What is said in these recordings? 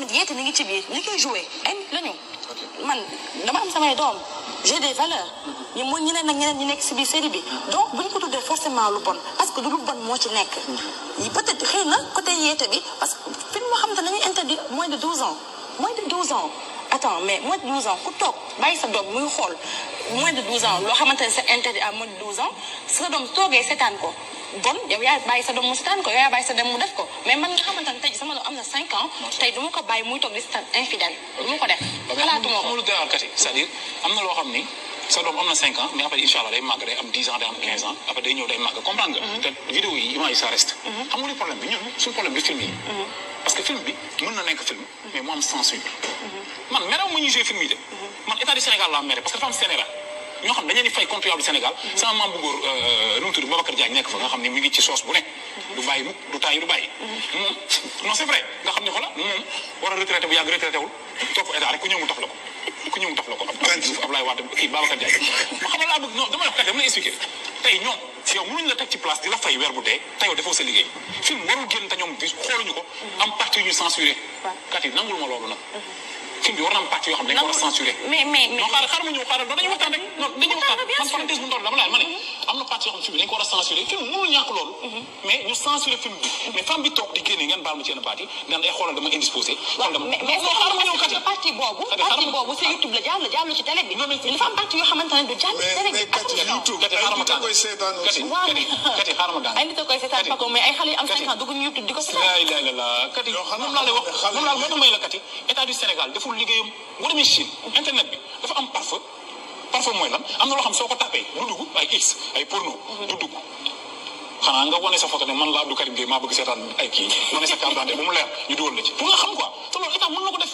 tamit yeete mi ngi ci biir li koy joué ay nit lañu man dama am samay doom j'ai des valeurs ñu mu ñeneen ak ñeneen ñi nekk si biir série bi donc bu ñu ko tuddee forcément lu bon parce que du lu bon moo ci nekk peut-être xëy na côté yeete bi parce que film moo xam te nañuy interdit moins de 12 ans attends mais moins de 12 ans ku toog bàyyi sa doom muy xool moins de 12 ans loo xamante ne c'est interdit à moins de 12 ans sa doom toogee seetaan ko bon yow yaa bàyyi sa doom mu seetaan ko yow yaa bàyyi sa doom mu def ko mais man nga xamante ne tey sama doom am na 5 ans tey du ma ko bàyyi muy toog di seetaan infidèle du ma ko def xalaatuma ko lu doy kat c'est-à-dire am na loo xam ni sa doom am na 5 ans mais après incha allah day màgg day am 10 ans day am 15 ans après day ñëw day màgg comprendre nga te vidéo yi image yi ça reste xam nga li problème bi ñun suñu problème bi film yi parce que film bi mën na nekk film mais mu am censure man merew ma ñuy jouer film yi de man état du Sénégal laa mere parce que dafa am Sénégal ñoo xam dañu leen di fay contribuable Sénégal sama maam bu góor nu mu tudd Babacar Diagne nekk fa nga xam ne mi ngi ci soos bu ne du bàyyi mukk du tàyyi du bàyyi moom non c'est vrai nga xam ne xoolal moom war a retraité bu yàgg retraité wul topp état rek ku ñëw mu taf la ko Abdou Diouf Abdoulaye Wade kii Babacar Diagne ma xam laa bëgg non dama la wax dama lay expliquer tey ñoom yow mënuñ la teg ci place di la fay weer bu dee te yow defoo sa liggéey film warul génn te ñoom xooluñu ko am partie yu ñu censuré kat yi nangul ma loolu nag film bi war na am partie yoo xam ne dañ ko war a censuré mais non xaaral ma ñëw xaaral dañuy waxtaan rek non dañuy waxtaan man parenthèse bu ndaw dama laaj ma ne am na partie yoo xam ne film bi dañ ko war a censuré film mënul ñàkk loolu mais ñu censuré film bi mais femme bi toog di génne ngeen baal ma ci yenn partie naan ay xoolal dama indisposé mais xaaral ma ñëw kat partie boobu c'est YouTube la jàll ci télé bi dafa am partie yoo xamante ne du jàll ci télé bi kati xaaral ma daan ay nit a koy seetaan pa ko mais ay xale yu am 5 ans dugg ñu YouTube di ko seetaan la kati moom laa lay wax moom laa moo tax may la kati état du Sénégal deful liggéeyam boo demee Chine internet bi dafa am parfum mooy lan am na loo xam soo ko tapé du dugg ay x ay porno du dugg xanaa nga wane sa photo ne man la Abdou Karim Gueye maa bëgg seetaan ay kii wane sa carte d'identité ba mu leer ñu dugal la ci pour nga xam quoi te loolu état mën na ko def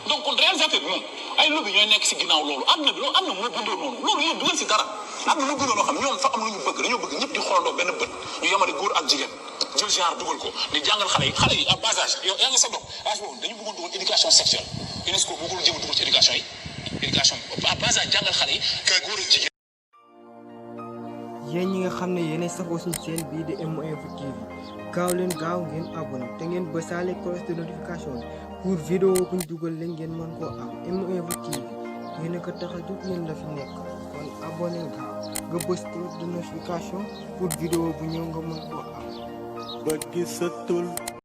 donc kon réalisateur bi moom ay lobby ñooy nekk si ginnaaw loolu àdduna bi loolu am na moo bindoo noonu loolu yëpp du ngeen si dara am na lu bindoo loo xam ñoom fa am lu ñu bëgg dañoo bëgg ñëpp di xoolandoo benn bët ñu yemale góor ak jigéen jël genre dugal ko di jàngal xale yi à bas âge yow yaa ngi sa doom âge boobu dañu bëggoon dugal éducation sexuelle UNESCO bëggul jëm dugal ci éducation yi éducation à bas âge jàngal xale yi ka góor ak jigéen yéen ñi nga xam ne yéenay safoo suñu chaîne bii di MO Info TV gaaw leen gaaw ngeen abonné te ngeen bësaale cloche de notification pour vidéo buñ dugal leen ngeen mën koo am MO Info TV yéen a ko tax a jóg ngeen la fi nekk kon abonné gaaw nga bës cloche de notification pour vidéo bu ñëw nga mën koo am. ba gisatul